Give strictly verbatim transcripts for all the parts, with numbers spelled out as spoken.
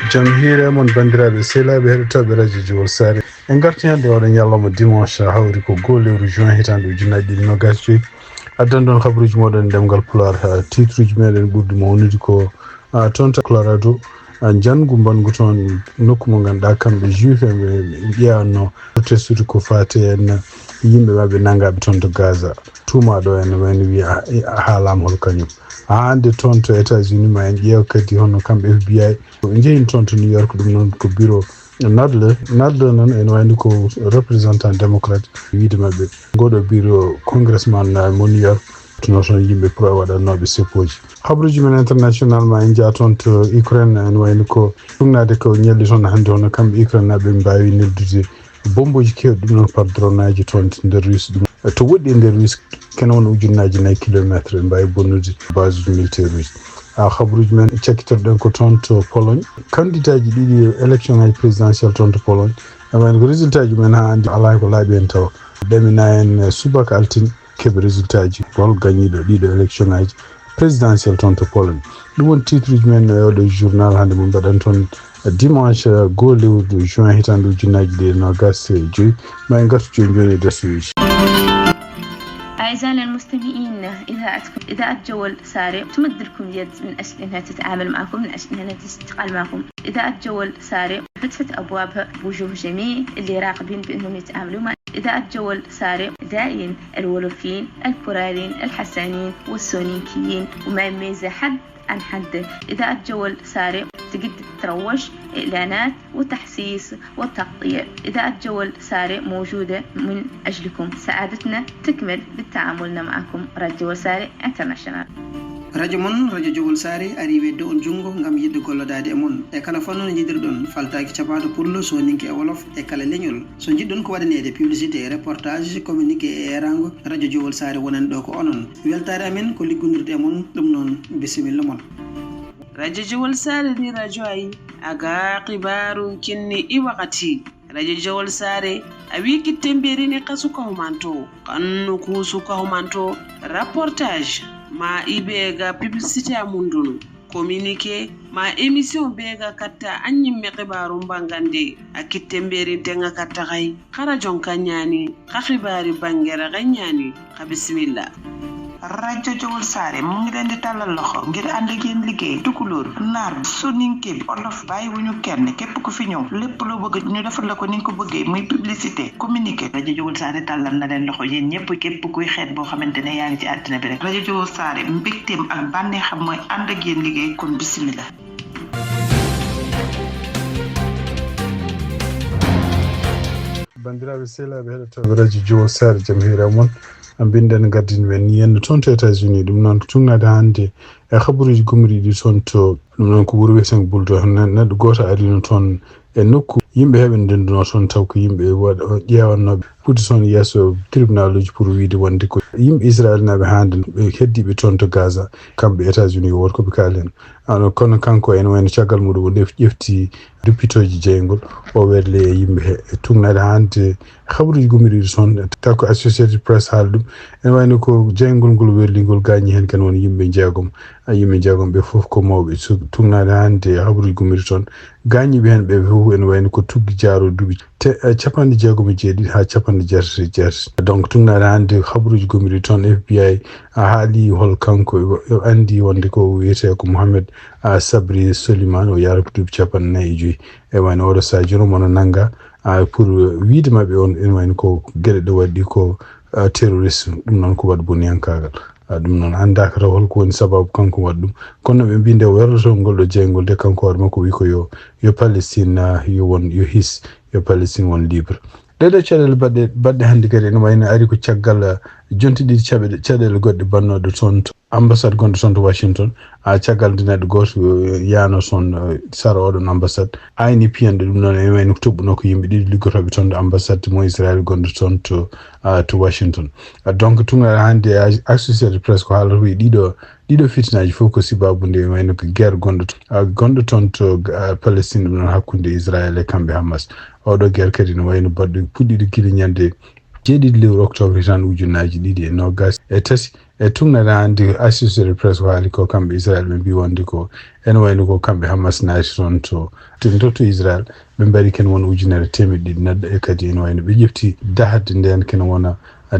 Jam hiire mon, banndiraaɓe sehilaaɓe heɗotooɓe Radio Jowol Saare. En ngarti hannde oɗo ñalawma dimanche, hawri ko goo lewru juin hitaande ujunnaji ɗiɗi nogas joyi. Addan ɗon kabaruuji moɗon e ɗemngal Pulaar, ha titruuji meɗen ɓurɗi mawnude ko, ah, toon to Colorado, ah, njanngu mbanngu toon nokku mo ngannduɗaa kamɓe juif en ɓe ɓe ƴeewanno testude ko faati en yimɓe maɓɓe nanngaaɓe toon to Gaza. Tuumaaɗo en wayno wiya, ah, haalaama hol kañum. Haa hannde toon to États-Unis ma en ƴeew kadi hono kamɓe F B I. Ɓe njehi toon to New York, ɗum noon ko bureau Nadler. Nadler noon ene wayno ko représentant démocrate wiide maɓɓe. Ngoɗo bureau congressman na mo New York, tuno toon yimɓe pro waɗannooɓe seppoji. Habaruuji men international ma en njaa toon to Ukraine, ene wayno ko tugnaade ko ñalli toon hannde, hono kamɓe Ukraine naaɓe mbaawi neldude bombooji keewɗi, ɗum noon par drone aji toon nder Russie, ɗum to woɗɗi e nder Russie, kene won ujunnaaji nayi kilometre, ɓe mbaawi bonnude base uji militaire uji. A, habaruuji men cakkitorɗen ko toon to Pologne, candidat ji ɗiɗi élection aji présidentielle toon to Pologne, ɓe mbaɗi ko résultat ji men haa hannde alaa ko laaɓi heen tawa. Ɗamina en, eh, subaka altine, keɓe résultat ji, hol gañiiɗo ɗiɗo élection aji présidentielle toon to Pologne. Ɗum woni titre uji men e oɗo journal hannde mo mbaɗen toon dimanche, eh, goo lewru juin hitaande ujunnaaji ɗiɗi e noogaas e joyi. Ma en ngartu jooni jooni e darsuuji. أعزائنا المستمعين، إذاعتكم إذاعة جول ساري تمد لكم اليد من أجل أنها تتعامل معكم، من أجل أنها تشتغل معكم. إذاعة جول ساري فتحت أبوابها بوجوه جميل اللي راغبين بأنهم يتعاملوا مع إذاعة جول ساري. دائين، الولوفيين، الكرارين، الحسانيين والسونينكيين، وما يميز حد عن حد. إذاعة جول ساري تقد تروج، إعلانات وتحسيس وتغطية. إذاعة جول ساري موجودة من أجلكم. سعادتنا تكمل بالتعامل معكم. راديو جول ساري انترناشونال. Radio mon, Radio Jowol Saare, ari wedde on junngo ngam yiɗde gollodaade e mon. E kala fannu no njiɗirɗon, faltaaki caɓaaɗo pullo, sooninke e wolof, e kala leñol. So njiɗɗon ko waɗaneede publicité, reportage, communiqué e eeraango, Radio Jowol Saare wonani ɗo ko onon. Weltaare amen ko liggondirde e mon, ɗum noon, bisimilla mon. Radio Jowol Saare ndi radio ayi, aga xibaaru kinni i wakati. Radio Jowol Saare, a wi kitte mberini xa suka humanto, xannu ku suka humanto, reportage, ma i be ga publicité a mundunu, communiqué, ma émission be ga katta a ñimme xibaaru mbangande, a kitte mberin tenga katta xay, xa rajon ka ñaani, xa xibaari bangere xa ñaani, xa bisimilla. Radio Jowol Saare mu ngi leen di tàllal loxo ngir ànd ak yéen liggéey. Tukulóor, naar, soninke, olof, bàyyiwuñu kenn. Képp ku fi ñëw, lépp loo bëgg ñu defal la ko ni nga ko bëggee, muy publicité, communiqué. Radio Jowol Saare tàllal na leen loxo yéen ñëpp, képp kuy xeet boo xamante ne yaa ngi ci àddina bi rek. Radio Jowol Saare, mbégteem ak bànneexam mooy ànd ak yéen liggéey, kon bisimila. Banndiraaɓe sehilaaɓe heɗotooɓe Radio Jowol Saare, jam hiira mon. Mbiɗen ngaddin men ni henno toon to États-Unis, ɗum noon ko tugnaade hannde e habaruuji gumriiɗi toon to, ɗum noon ko wuro wiyeteengo Buldo. Neɗɗo gooto arino toon e nokku yimɓe heɓe ndennduno toon, taw ko yimɓe waɗ-, ƴeewannooɓe puɗɗi toon yeeso tribunaluuji pour wiyde wonde ko yimɓe Israel naaɓe hannde ɓe heddiiɓe toon to Gaza, kamɓe États-Unis wooto ko ɓe kaali heen. Ano, kono kanko ene wayno caggal muɗum o ɗef-, ƴefti duppitooji jeyngol, o werli e yimɓe he. E tugnaade hannde habaruuji gumriiɗi toon, taw ko Associated Press haali ɗum. Ene wayno ko jeyngol ngol werlingol gaañi heen kan woni yimɓe jeegom. A, yimɓe jeegom ɓe fof ko mawɓe. So tugnaade hannde habaruuji gumriiɗi toon, gaañiiɓe heen ɓe fof ene wayno ko tuggi jaaro duuɓi te, eh, capanɗe jeegom e jeeɗiɗi haa capanɗe jeetati e jeetati. Donc, tugnaade hannde habaruuji gomriiɗi toon, F B I a haali hol kanko, o, o anndi wonde ko wiyetee ko Mohamed, ah, Sabri Soliman, o yaara ko duuɓi capanɗe nayi e joyi. E wayno oɗo sahaa jooni omo nannga, ah, pour, eh, wiyde maɓɓe on, ene wayno ko geɗe ɗe waɗi ko, ah, terroriste, ɗum noon ko waɗ boniyankaagal. Ah, ɗum noon anndaaka taw holko woni sababu kanko waɗ ɗum. Kono ɓe mbii nde werlotoo ngol ɗo jeyngol de, kanko hoore makko wi ko yo, yo Palestine, ah, yo won, yo his, yo Palestine won libre. Ɗee ɗoo caɗeele baɗɗe, baɗɗe hannde kadi ene wayno ari ko caggal, ah, jonte ɗiɗi caɗe-, caɗeele goɗɗe bannooɗe toon to ambassade gonɗo toon to Washington. Ah, caggal nde neɗɗo gooto, eh, yaano toon, eh, sara oɗon ambassade, ayni piyanɗe ɗum noon ene wayno ko toɓɓunoo ko yimɓe ɗiɗo liggotooɓe toon to ambassade mo Israel gonɗo toon to, ah, to Washington. Ah, donc, tugnaade hannde, ah, Associated Press ko haalata ko e ɗiɗo, ɗiɗo fitinaaji fof ko sababu nde wayno ko guerre gonɗo to, ah, gonɗo toon to, ah, Palestine, ɗum noon hakkunde Israel e kamɓe Hamas. Oɗo guerre kadi no wayno baɗɗo puɗɗiɗo gila ñande jeeɗiɗi lewru octobre hitaande ujunnaaji ɗiɗi e noogaas e tati. E tugnaade hannde Associated Press ko haali ko, kamɓe Israel ɓe mbii wonde ko ene wayno ko kamɓe Hamas naati toon to, to, to, to Israel. Ɓe mbari ken won ujunere teemeɗɗe ɗiɗi neɗɗo, e kadi ene wayno ɓe ƴefti dahde ndeen ken wona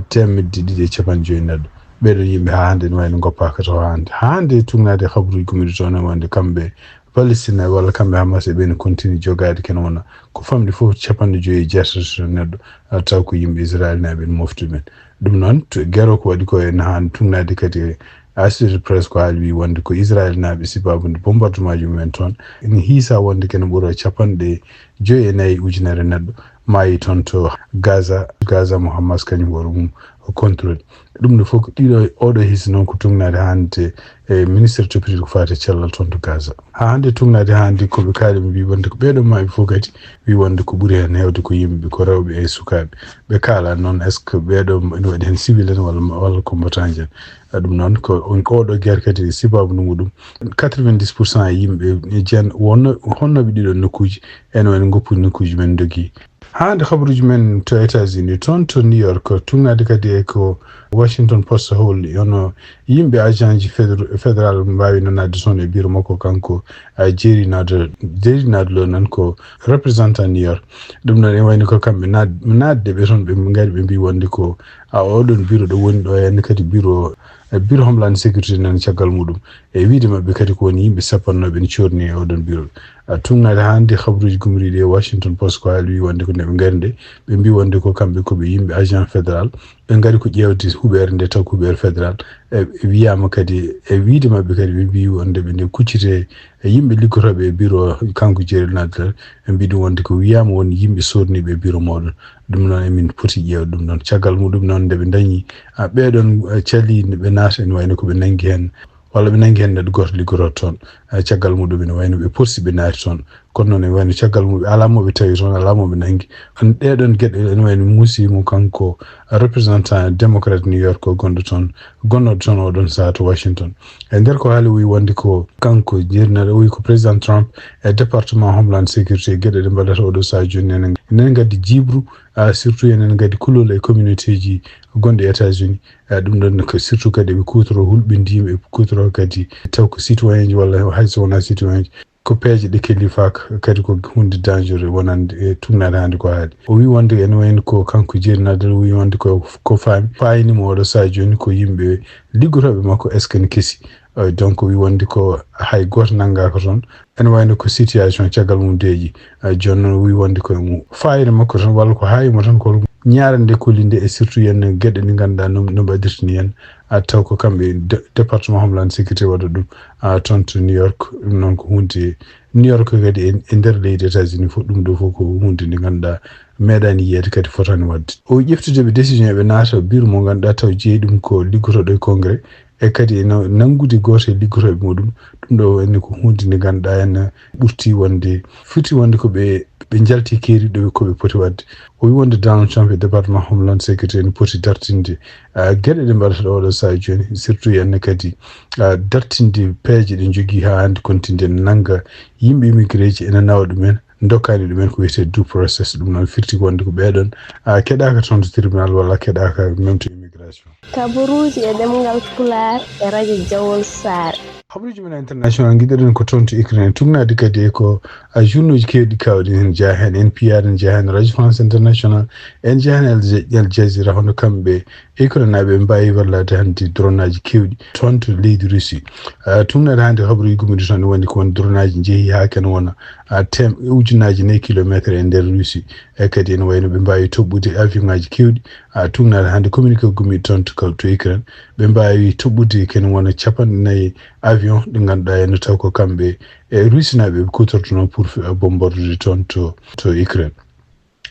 teemeɗɗe ɗiɗi e capanɗe joyi neɗɗo. Ɓeeɗo yimɓe haa hannde ene wayno ngoppaaka to haa hannde. Haa hannde tugnaade habaruuji gummiiɗo toon e wonde kamɓe Palestine walla kamɓe Hamas e ɓen continue jogaade ken wona ko famɗi fof capanɗe joyi e jeetato neɗɗo, ah, taw ko yimɓe Israel naaɓe ene mofti ɓen. Ɗum noon, to-, gero ko waɗi ko en haan tugnaade kadi e Associated Press ko haali wi wonde ko Israel naaɓe sibaabu nde bombardement ji mumen toon ene hiisa wonde kene ɓura capanɗe joyi e nayi ujunere neɗɗo maayi toon to Gaza, Gaza mo Hamas kañum hoore mum o contrôle. Ɗum ɗo fof ko ɗiɗo, oɗo hiisi noon ko tugnaade hannde e ministre toppitiri ko faati e cellal toon to Gaza. Haa hannde tugnaade hannde ko ɓe kaali ɓe mbii wonde ko ɓeeɗo maaɓe fof kadi wi wonde ko ɓuri heen heewde ko yimɓe, ko rewɓe e sukaaɓe. Ɓe kaala noon est-ce que ɓeeɗo ene waɗi heen civil en walla, walla combattant en. Ɗum noon ko on, oɗo guerre kadi sibaabu ndu muɗum quatre-vingt-dix pour cent e yimɓe e jeen wonno, honnooɓe ɗiɗo nokkuuji ene wayno ngoppude nokkuuji men ndogi. Haa hannde habaruuji men to États-Unis, toon to New York, tugnaade kadi e ko Washington Post holi hono yimɓe agent ji fédér-, fédéral mbaawi nanaade toon e bureau makko kanko, a, Jerry Nadler. Jerry Nadler noon ko représentant New York. Ɗum noon ene wayno ko kamɓe naat-, naatde ɓe toon, ɓe ngari ɓe mbii wonde ko, a, oɗon bureau ɗo woni ɗo, heen kadi bureau, e bureau Homeland Security nan caggal muɗum. E wiide maɓɓe kadi ko woni yimɓe sappannoɓe ene coorni e oɗon bureau. A, tugnaade hannde habaruuji gumriiɗi e Washington Post ko haali wi wonde ko nde ɓe ngari nde, ɓe mbii wonde ko kamɓe ko ɓe yimɓe agent fédéral. Ɓe ngari ko ƴeewde huɓeere nde taw ko huɓeere fédéral. E, e wiyaama kadi, e wiide maɓɓe kadi, ɓe mbii wonde ɓe nde kuccite e yimɓe liggotooɓe e bureau kanko Jerry Nadler. Ɓe mbii ɗum wonde ko wiyaama won yimɓe soorniiɓe e bureau mooɗon. Ɗum noon emin poti ƴeewde ɗum ɗoon. Caggal muɗum noon nde ɓe ndañi, a, ɓeeɗoon, a, calii ɓe naata ene wayno ko ɓe nanngi heen walla ɓe nanngi heen neɗɗo gooto liggotooɗo toon. A, caggal muɗum ene wayno ɓe porsi ɓe naati toon. Kono noon ene wayno caggal muɓe alaa mo ɓe tawi toon, alaa mo ɓe nanngi. An ɗeeɗoon geɗe ene wayno muusi mo kanko représentant démocrate New York o gonɗo toon, gonnooɗo toon oɗon sahaa to Washington. E nder ko haali o wi wonde ko kanko Jerry Nadler, o wi ko président Trump e département Homeland Security e geɗe ɗe mbaɗata oɗo sahaa jooni nene, nene ngaddi jiiɓru, a, surtout enen ngaddi kulol e communauté ji gonɗi États-Unis. A, ɗum ɗon ko surtout kadi ɓe kuutoroo hulɓinde yimɓe, ɓe kuutoroo kadi taw ko citoyen ji walla hay so wonaa citoyen ji. Ko peeje ɗe kalifaaka, kadi ko huunde dangereux wonande e tugnaade hannde ko haali. O wi wonde ene wayno ko kanko Jerry Nadler o wi wonde ko, ko faami, faayini mo oɗo sahaa jooni ko yimɓe liggotooɓe makko est-ce que ne kesi. Euh, donc o wi wonde ko hay gooto nanngaaka toon. Ene wayno ko situation caggal mum deeƴi. Euh, jooni noon o wi wonde ko mo faayida makko toon walla ko haayi mo toon ko ñaarande koli nde e surtout yen geɗe ɗe ngannduɗaa no, no mbaɗirta ni en. A taw ko kamɓe de-, département Homeland Security waɗa ɗum, a, toon to New York. Ɗum noon ko huunde New York kadi e, e nder leydi États-Unis fof, ɗum ɗo fof ko huunde nde ngannduɗaa meeɗaani yiyeede kadi fotaani waɗde. O ƴeftude ɓe décision eɓe naata bureau mo ngannduɗaa taw jeyi ɗum ko liggotooɗo e Congrès, e kadi ene nanngude gooto e liggotooɓe muɗum. Ɗum ɗo ene ko huunde nde ngannduɗaa ene ɓurti wonde, foti wonde ko ɓe, ɓe njalti keeri ɗo ko ɓe poti waɗde. O wi wonde Donald Trump e département Homeland Security ene poti dartinde, ah, geɗe ɗe mbaɗata ɗo oɗo sahaa jooni, surtout ene kadi, ah, dartinde peeje ɗe njogii haa hannde kontinde ene nannga yimɓe immigré ji ene nawa ɗumen, ndokkaani ɗumen ko wiyetee due process. Ɗum noon firti wonde ko ɓeeɗon, ah, keɗaaka toon to tribunal walla keɗaaka même to immigration. Kabaruuji e ɗemngal Pulaar e Radio Jawol Saare. Habaruuji men international ngiɗiɗen ko toon to Ukraine. Tugnaade kadi e ko, a, journaux ji keewɗi kawɗi heen njaha heen, N P R ene njaha heen, Radio France International ene njaha heen, Al Ja-, Al Jazeera, hono kamɓe Ukraine naaɓe ɓe mbaawi wallaade hannde dronaaji keewɗi toon to leydi Russie. A, tugnaade hannde habaruuji gummiiɗi toon ne woni ko won dronaaji njehi haa ken wona, a, tem-, ujunnaaji nayi kilomeeter e nder Russie. E kadi ene wayno ɓe mbaawi toɓɓude avion ŋaaji keewɗi. A, tugnaade hannde communiqué gummiiɗo toon to, to Ukraine. Ɓe mbaawi toɓɓude ken wona capanɗe nayi avion ɗi ngannduɗaa ene taw ko kamɓe e Russie naaɓe ɓe kuutortonoo pour, eh, bombardude toon to, to Ukraine.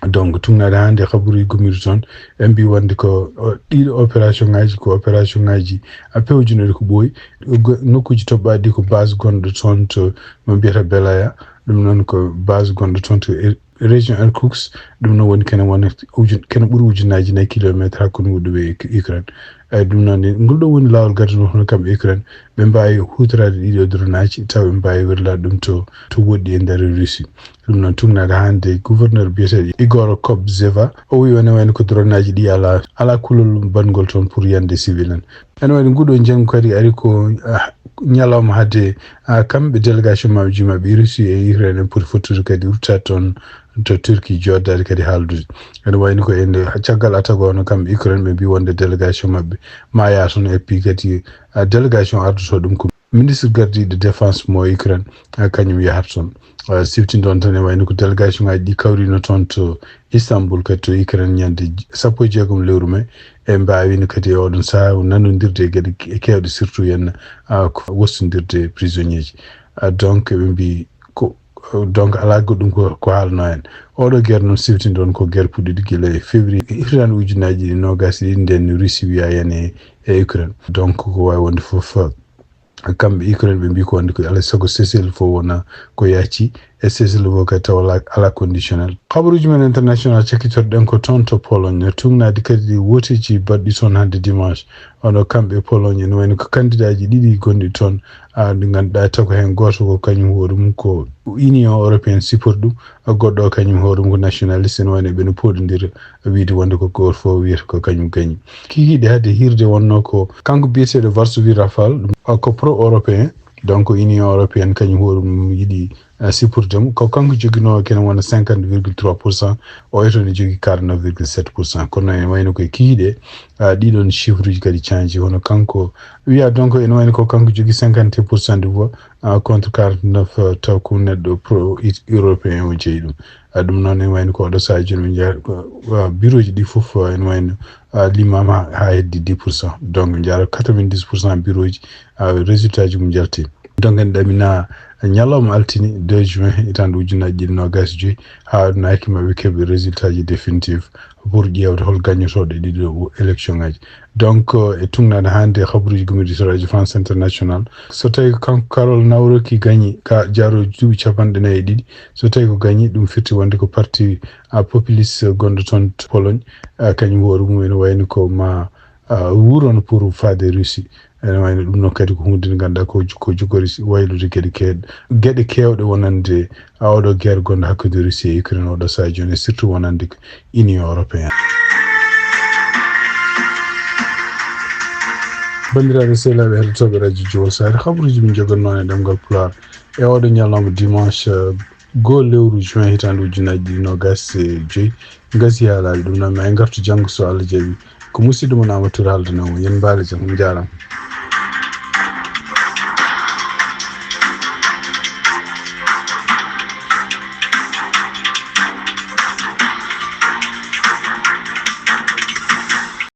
Donc, tugnaade hannde habaruuji gummiiɗi toon, ɓe mbii wonde ko, o, ɗiɗo opération ŋaaji, ko opération ŋaaji, a, pewjinooɗi ko ɓooyi. Go-, nokkuuji toɓɓaaɗi ko base gonɗo toon to, mo mbiyata Belaya. Ɗum noon ko base gonɗo toon to e-, région Irkoutsk, ɗum noon woni kene wona uju-, kene ɓuri ujunnaaji nayi kilomeeter hakkunde muɗum e Uk-, Ukraine. Eyi, ɗum noon ne, ngol ɗoo woni laawol gadduɗo hono kamɓe Ukraine, ɓe mbaawi huutoraade ɗiɗo drone aji, tawa ɓe mbaawi wirlaade ɗum to, to woɗɗi e nder Russie. Ɗum noon, tugnaade hannde gouverneur biyeteeɗo Igor Kobzeva, o wiyi ene wayno ko drone aji ɗi alaa, alaa kulol baɗngol toon pour yande civil en. Ene wayno nguɗo njanngu kadi ari ko, ah, ñalawma hade, ah, kamɓe délégation maɓɓe ji maɓɓe Russie e Ukraine en poti fottude kadi ruttaade toon to Turquie, jooɗdaade kadi haaldude. Ene wayno ko e nde caggal attaque o, hono kamɓe Ukraine ɓe mbi wonde délégation maɓɓe ma yaa toon, et puis kadi, ah, délégation ardoto ɗum ko ministre gardiiɗo défense mo Ukraine, ah, kañum yahata toon. Ah, siftinde on tan, e wayno ko délégation ngaji ɗi kawrino toon to Istanbul kadi to Ukraine ñande sappo e jeegom lewru mai, e mbaawino kadi e oɗon sahaa nanondirde e geɗe ke-, kewɗe, surtout henna, ah, ko wostondirde prisonnier ji. Ah, donc ɓe mbi ko, donc alaa goɗɗum ko, ko haalno hen. Oɗo guerre noon siftinde on ko guerre puɗɗiɗo gila e février hitaande ujunnaji ɗiɗi nogas e ɗiɗi, nden Russie wiya yani e, e Ukraine. Donc ko wawi wonde fof, kamɓe Ukraine ɓe mbi ko wonde ko alaa sago cessez-le-feu wona ko yaaci, e cessez-le-feu kadi taw alaa, alaa conditionnel. Habaruji men international cakkitorɗen ko toon to Pologne, no tugnaade kadi wooteeji baɗɗi toon hannde dimanche. Oɗo kamɓe Pologne ene wayno ko candidat ji ɗiɗi gonɗi toon, ah, ɗi ngannduɗaa taw ko heen gooto ko kañum hoore mum ko Union Européenne support ɗum, goɗɗo o kañum hoore mum ko nationaliste, ene wayno ɓe no pooɗondira wiide wonde ko gooto fof wiyata ko kañum gañi. Kikiiɗe hade hirde wonno ko kanko biyeteeɗo Varsovie Rafal, ɗum ko pro-européen, donc Union Européenne kañum hoore mum yiɗi, eh, support mo. Ko kanko joginoo kene wona cinquante virgule trois pour cent, o eto ne jogii quarante-neuf virgule sept pour cent. Kono ene wayno koye kikiiɗe, ah, ɗiɗon chiffre uji kadi change. Hono kanko wiya donc ene wayno ko kanko jogii cinquante pour cent de voix, ah, contre quarante-neuf, eh, taw ko neɗɗo pro-européen o jeyi ɗum. Ah, ɗum noon ene wayno ko oɗo sahaa jooni ɓe njeya, ah, bureau ji ɗi fof, ah, ene wayno, ah, limama ha, ha heddi dix pour cent. Donc, ɓe njaara quatre-vingt-dix pour cent bureau ji, ah, résultat ji mum njalti. Donc, en ɗamina ñalawma altine deux juin hitaande ujunnaji ɗiɗi nogas e joyi, ha naaki maɓɓe keɓe résultat ji définitif pour ƴeewde hol gañotooɗo e ɗiɗo élection ngaji. Donc, eh, e tugnaade hannde habaruji gomɗiɗi to radio France International, so tawi ko kanko Carole Nawrocki gañi ka jaarooji duuɓi capanɗe nayi e ɗiɗi, so tawi ko gañi, ɗum firti wonde ko parti, ah, populiste gonɗo toon to Pologne, ah, kañum hoore mum ene wayno ko ma, ah, wuurono pour faade Russie. Ene wayno ɗum noon kadi ko huunde nde ngannduɗaa ko ju-, ko jogori waylude geɗe keewɗe, geɗe keewɗe wonande, ah, oɗo guerre gonɗo hakkunde Russie e Ukraine oɗo sahaa jooni, e surtout wonande ko Union Européenne. Banndiraaɓe sehilaaɓe heɗotooɓe radio Jowol Saare, habaruji min jogannoo e ɗemngal Pulaar e oɗo ñalawma dimanche, eh, goo lewru juin hitaande ujunnaji ɗiɗi nogas e joyi. Gasi haalaaji ɗum noon, ma en ngartu janngo so Allah jaɓi. Ko musidɗo mon Amadou Touré haaldanoo mo. Yen mbaale jam, on njaaraama.